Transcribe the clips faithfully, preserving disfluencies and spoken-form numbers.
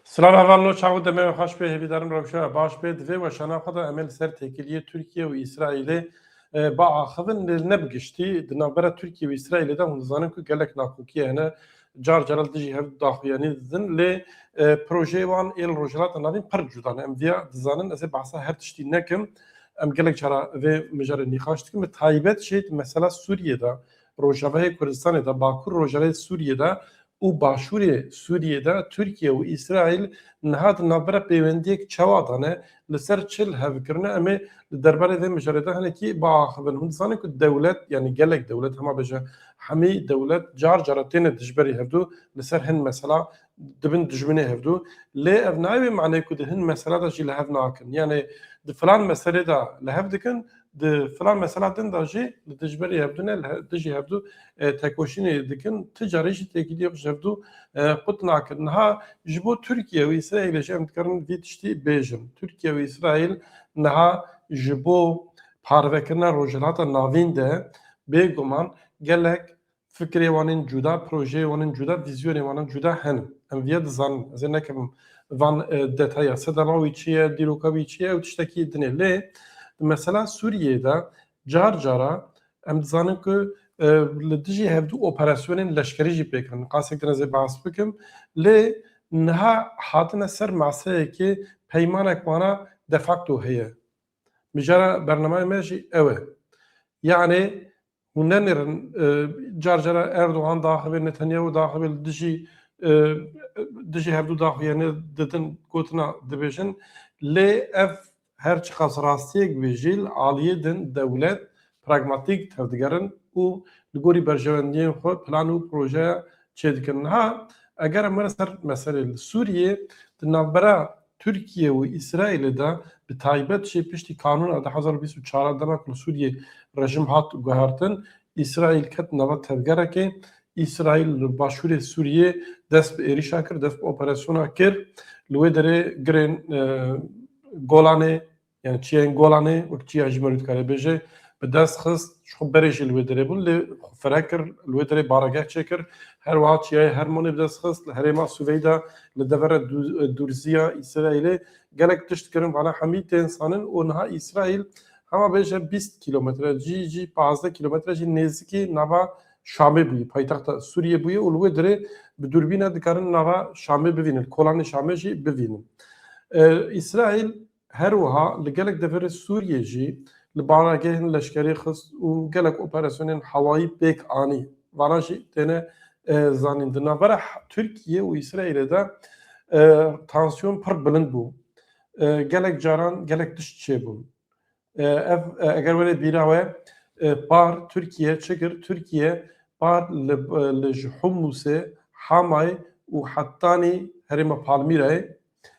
Silav hevalno, çawa demê we xweş bê, hêvîdarim rewşa baş bê. Di vê weşana xwe de em ê li ser têkiliyê Tirkiye û Îsraîlê, e, biaxivin, lê ne bi giştî. Di navbera Tirkiye û Îsraîlê de hûn dizanin ku gelek nakokiyê hene, car cara li dijî hev daxuyanî didin, lê, e, projeyê wan ê li Rojhilata Navîn pir cuda ne. Em viya dizanin, ez ê behsa her tiştî nekim. Em gelek cara vê mijarê nîqaş dikin. Bi taybet jî di mesela Sûriyê de, Rojavayê Kurdistanê de, Bakur Rojavayê Sûriyê de û Başûrê Sûriyê de Tirkiye û Îsraîl niha di navbera pêwendiyek çawa de ne, li ser çi li hev kirine, em ê li derbarê vê mijarê de hinekî biaxivin. Hûn dizanin ku dewlet, yanî gelek dewlet, hema bêje hemî dewlet car cara têne dijberî hevdû li ser hin mesela dibin dijminê hevdû. Lê ev nayê wê manê ku di hin mesela de jî li hev nakin. Yanî di filan meselê de li hev dikin, di filan mesela din de jî li dijberî hevdû ne, li he-, dijî hevdû, e, tekoşînê dikin. Ti carî jî têkiliyê xwe ji hevdû, e, qut nakin. Niha ji bo Tirkiye û Îsraîlê jî em dikarin vî tiştî bêjin. Tirkiye û Îsraîl niha ji bo parvekirina Rojhilata Navîn de bêguman gelek fikrê wan ên cuda, projeyê wan ên cuda, vîzyonê wan ên cuda hene. Em viya dizanin. Ez ê nekim van, e, detaya. Sedema wî çi ye, dîroka wî çi ye, ew tiştekî din e. Lê di mesela Sûriyê de car cara em dizanin ku, e, li dijî hevdû operasyonên leşkerî jî pêk hatin. Qasek din ez ê behs bikim. Lê niha hatine ser maseyekê peymanek wana de facto heye. Mijara bernameyê me jî ew e. Yanî hûn nenêrin, e, car cara Erdogan daxivê, Netanyahu daxivê li dijî, e, dijî hevdû daxuyanî didin, gotina dibêjin. Lê ev her çiqas rastiyek bê jî li aliyê din dewlet pragmatîk tevdigerin û li gorî berjewendiyên xwe plan û projeya çêdikin. Niha eger em werin ser meselê li Sûriyê, di navbera Tirkiye û Îsraîlê de, bi taybet jî piştî kanûna du hezar û bîst û çar dema ku li Sûriyê rejîm hat guhertin, Îsraîl ket nava tevgerekê. Îsraîl li başûrê Sûriyê dest bi êrîşa kir, dest bi operasyona kir. Li wê derê girên, e, Golanê, yani çiyayên Golanê, wek çiya ji me re dikare bêje, bi dest xist, ji xwe berê jî li wê derê bûn, lê xwe fire kir, li wê derê barageh çêkir. Her wiha çiyayê Hermonê bi dest xist, li herêma Sûveyda, li devera Dû-, Dûrziya Îsraîlê gelek tişt kirin, vana hemî tên sanin û niha Îsraîl hema bêje bîst kîlometre, jî, jî pazdeh kîlometre jî nêzikî nava Şamê bûye, paytexta Sûriyê bûye û li wê derê bi dûrbîna dikarin nava Şamê bivînin, kolanê Şamê jî bivînin. E, Îsraîl her wiha li gelek deverê Sûriyê jî li baragehên leşkerî xist û gelek operasyonên hewayî pêk anî. Vana jî têne, e, zanîn. Di navbera h-, Tirkiye û Îsraîlê de, e, tansiyon pir bilind bû. E, gelek caran gelek tişt çêbûn. E, ev, e, eger were bîra we, e, par Tirkiye çi kir? Tirkiye par li, e, li ji Humusê, Hamayê û hetanî herêma Palmîrayê,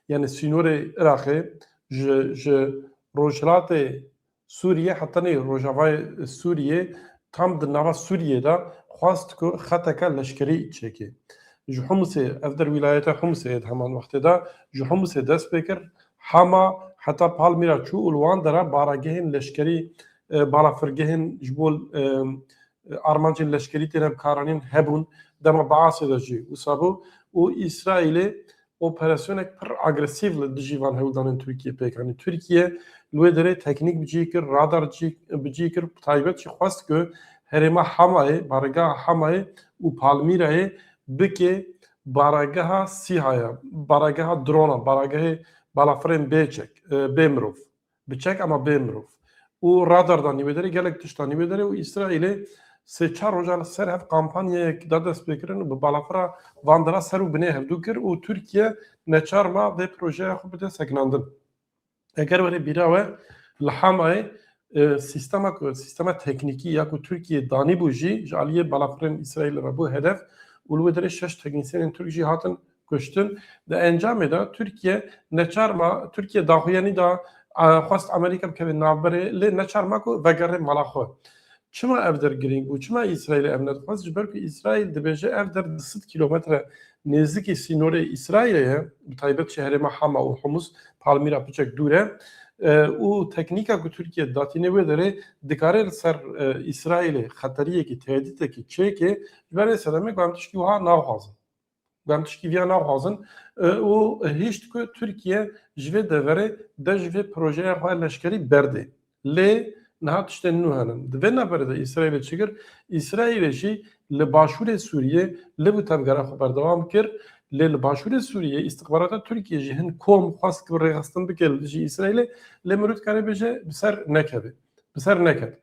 yani sînorê Iraqê, ji, ji rojhilatê Sûriyê hetanî rojavayê Sûriyê, tam di nava Sûriyê de xwest ku xeteke leşkerî çêke. Ji Humusê, ev der wîlayeta Humusê ye di heman wextê de, ji Humusê dest pê kir, Hama heta Palmîra çû û li wan dera baragehên leşkerî, e, balafirgehên ji bo, e, armancên leşkerî têne bikaranîn hebûn, dema Baasê de jî wisa bû û Îsraîlê operasyonek pir agresîv li dijî van hewldanên Tirkiye pêk anî. Tirkiye li wê derê teknîk bi cî kir, radar cî, bi cî kir, bi taybet jî xwest ku herêma Hamayê, baregeha Hamayê û Palmîrayê bike baregeha sîhaya, baregeha drona, baregehê balafirên bê çek, e, bê mirov. Bi çek ama bê mirov. Û radar danî wê derê, gelek tişt danî wê derê û Îsraîlê sê çar roja li ser hev kampanyayek da dest pê kirin û bi balafira van dera ser û binê hevdû kir û Tirkiye neçar ma vê projeya xwe bide sekinandin. Eger were bîra we, li Hamayê, e, sîstema ku, sîstema teknîkî ya ku Tirkiye danîbû jî ji aliyê balafirên Îsraîlê re bû hedef û li wê derê şeş teknîsyenên Tirk jî hatin kuştin. Di encamê de Tirkiye neçar ma, Tirkiye daxuyanî da, e, xwest Amerîka bikeve navberê, lê neçar ma ku vegere mala xwe. Çima ev der girîng bû? Çima Îsraîlê ev nedixwest? Ji ber ku Îsraîl dibêje ev der du sed kîlometre nêzikî sînorê Îsraîlê ye, bi taybet jî herêma Hama û Humus, Palmîra piçek dûr e, e, û teknîka ku Tirkiye datîne wê derê dikare li ser, e, Îsraîlê xeteriyekî, tehdîtekî çêke, ji ber vê sedemê ku em tişkî wiha naxwazin. Ku em tişkî viya naxwazin, e, û hişt ku Tirkiye ji vê deverê de ji vê projeya xwe leşkerî berdê. Lê niha tiştên nû hene. Di vê navberê de Îsraîlê çi kir? Îsraîlê jî li başûrê Sûriyê liv û tevgera xwe berdewam kir. Lê li başûrê Sûriyê îstixbarata Tirkiye jî hin kom xwest ku rêxistin bike li dijî Îsraîlê, lê mirov dikare bêje bi ser nekeve. Bi ser neket.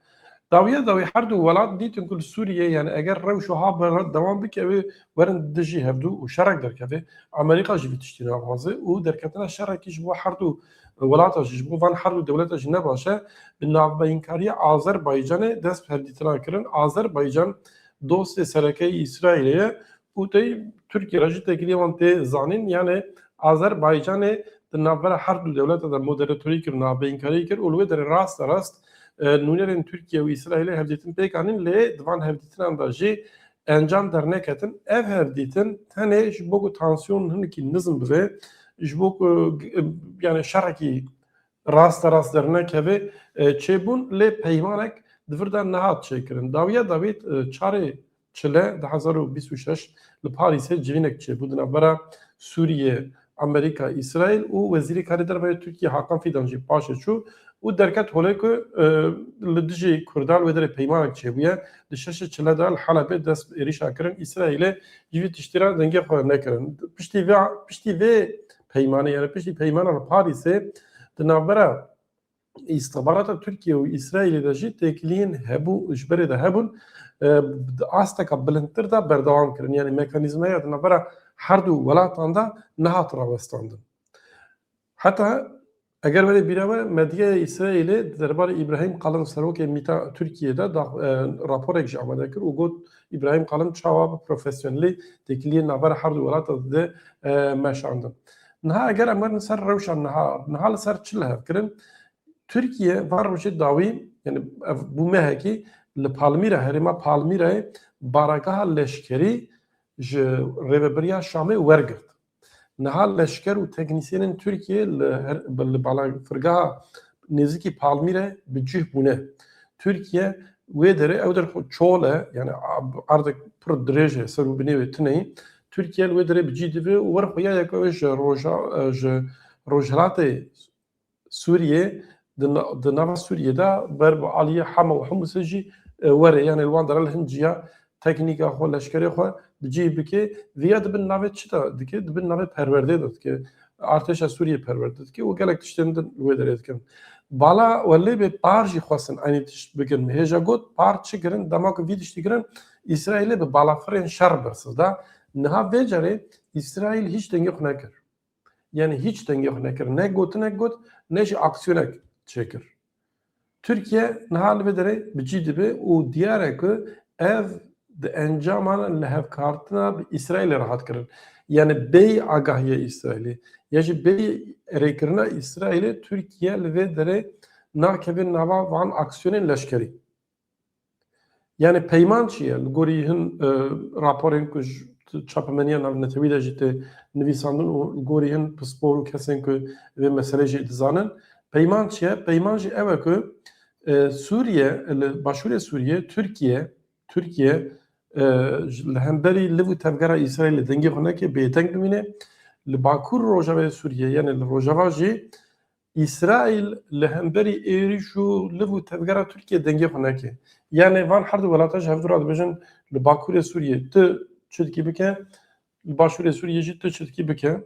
Dawiya dawî her du welat dîtin ku li Sûriyê, yani eger rewş wiha berdewam bike, ew ê werin dijî hevdu û şerek derkeve. Amerîka jî vî tiştî naxwaze û derketina şerekî ji bo her du welata jî, ji bo van her du dewleta jî ne baş e. Bi navbeynkariya Azerbaycanê dest bi hevdîtina kirin. Azerbaycan dostê sereke yê Îsraîlê ye û tey Tirkiye re jî têkiliyê wan tê zanîn. Yani Azerbaycanê di navbera her du dewleta de moderatorî kir, navbeynkariya kir û li wê derê raste rast, e, nûnerên Tirkiye û Îsraîlê hevdîtin pêk anîn, lê di van hevdîtinan de jî encam derneketin. Ev hevdîtin tenê ji bo ku tansiyon hinekî nizm bibe, ji bo ku, e, yani şerekî raste rast dernekeve, e, çêbûn, lê peymanek di vir de nehat çêkirin. Dawiya dawî, e, çarê çile du hezar û bîst û şeş li Parîsê civînek çêbû di navbera Sûriye, Amerîka, Îsraîl û Wezîrê Karê Derve yê Tirkiye Hakan Fidan jî paşê çû û derket holê ku, e, li dijî Kurdan wê derê peymanek çêbûye. Di şeşê çile de li Helebê dest bi êrîşa kirin. Îsraîlê ji vî tiştî re dengê xwe nekirin. Piştî vê, piştî vê peymanê, yani piştî peymana li Parîsê di navbera îstixbarata Tirkiye û Îsraîlê de jî têkiliyên hebû, ji berê de hebûn, e, di asteka bilindtir de berdewam kirin. Yani mekanîzmaya di navbera her du welatan de nehat rawestandin. Heta eger were bîra we, medyaya Îsraîlê di derbarê Îbrahîm Kalin, serokê mîta Tirkiye de da, e, raporek jî amade kir û got, Îbrahîm Kalin çawa bi profesyonelî têkiliyên navbera her du welata de, e, meşandin. Niha eger em werin ser rewşa niha, niha li ser çi li hev kirin? Tirkiye van rojê dawî, yani ev bû mehekî, li Palmîra, herêma Palmîrayê baregeha leşkerî ji rêvebiriya Şamê wergirt. Niha leşker û teknîsyenên Tirkiye li her, li balafirgeha nêzîkî Palmîre bi cih bûne. Tirkiye wê derê, ew der xwe çol e, yani erdek pir dirêj e, ser û binê wê tune ye. Tirkiye li wê derê bi cih dibe û wer xwe ya yek ew ji roja, e, ji rojhilatê Sûriyê, di na-, di nava Sûriyê de ber bi aliyê Hama û Humusê jî, e, were, yani li wan dera li hin ciya teknîka xwe, leşkerê xwe bi cih bike. Viya di bin navê çi de dike? Di bin navê perwerdê de dike. Artêşa Sûriyê perwerde dike û gelek tiştên din li wê derê dikin. Bala welê bê par jî xwestin eynî tişt bikin. Hêja got, par çi kirin? Dema ku vî tiştî kirin, Îsraîlê bi balafirên şer bersiv da. Niha vê carê Îsraîl hîç dengê xwe nekir. Yani hîç dengê xwe nekir. Ne gotinek got, ne jî aksiyonek çêkir. Tirkiye niha li vê derê bi cî dibe û diyar e ku ev di encama lihevkartina bi Îsraîlê re hat kirin. Yani bêyî agahiya Îsraîlê ya jî bêyî rêkirina Îsraîlê, Tirkiye li vê derê nakeve nava van aksiyonên leşkerî. Yani peyman çi ye? Li gorî hin, e, raporên ku ji çapemeniya navnetewî de jî tê nivîsandin û li gorî hin pispor û kesên ku vê meselê jî dizanin, peyman çi ye? Peyman jî ew e ku, e, Sûriye, li başûrê Sûriye, Tirkiye, Tirkiye, e, ji, li hemberî liv û tevgera Îsraîlê dengê xwe neke, bêdeng bimîne. Li bakur rojavayê Sûriye, yani li rojava jî Îsraîl li hemberî êrîş û liv û tevgera Tirkiye dengê xwe neke. Yani van her du welata ji hevdu re dibêjin, li bakurê Sûriyê tu çi dikî bike, li başûrê Sûriyê jî tu çi dikî bike.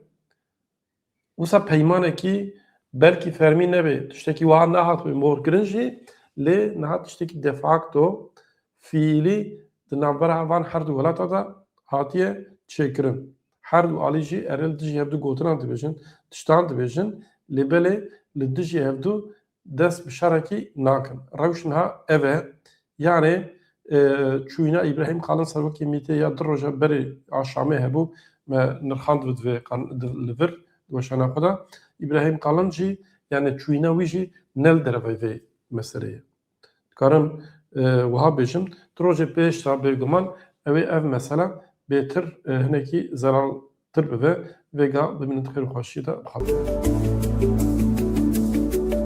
Wisa peymanekî belkî fermî nebe, tiştekî wiha nehatibû morkirin jî, lê niha tiştekî de facto, fiîlî di navbera van her du welata de hatiye çêkirin. Her du alî jî erê li dijî hevdu gotinan dibêjin, tiştan dibêjin, lê belê li dijî hevdu dest bi şerekî nakin. Rewş niha ev e. Yani, e, çûyîna Îbrahîm Kalin serokê mîtê ya du roja berê a Şamê hebû, me nirxand bi divê qan-, di, li vir, di weşana xwe de. Îbrahîm Kalin jî, yani çûyîna wî jî ne li dereveyê vê meseleyê ye. Dikarim, e, wiha bêjim, tu rojê pêş de bêguman ew ê ev mesele bêtir, e, hinekî zelaltir bibe, vêga bimînin di xêr û xweşiyê de, bi xatirê.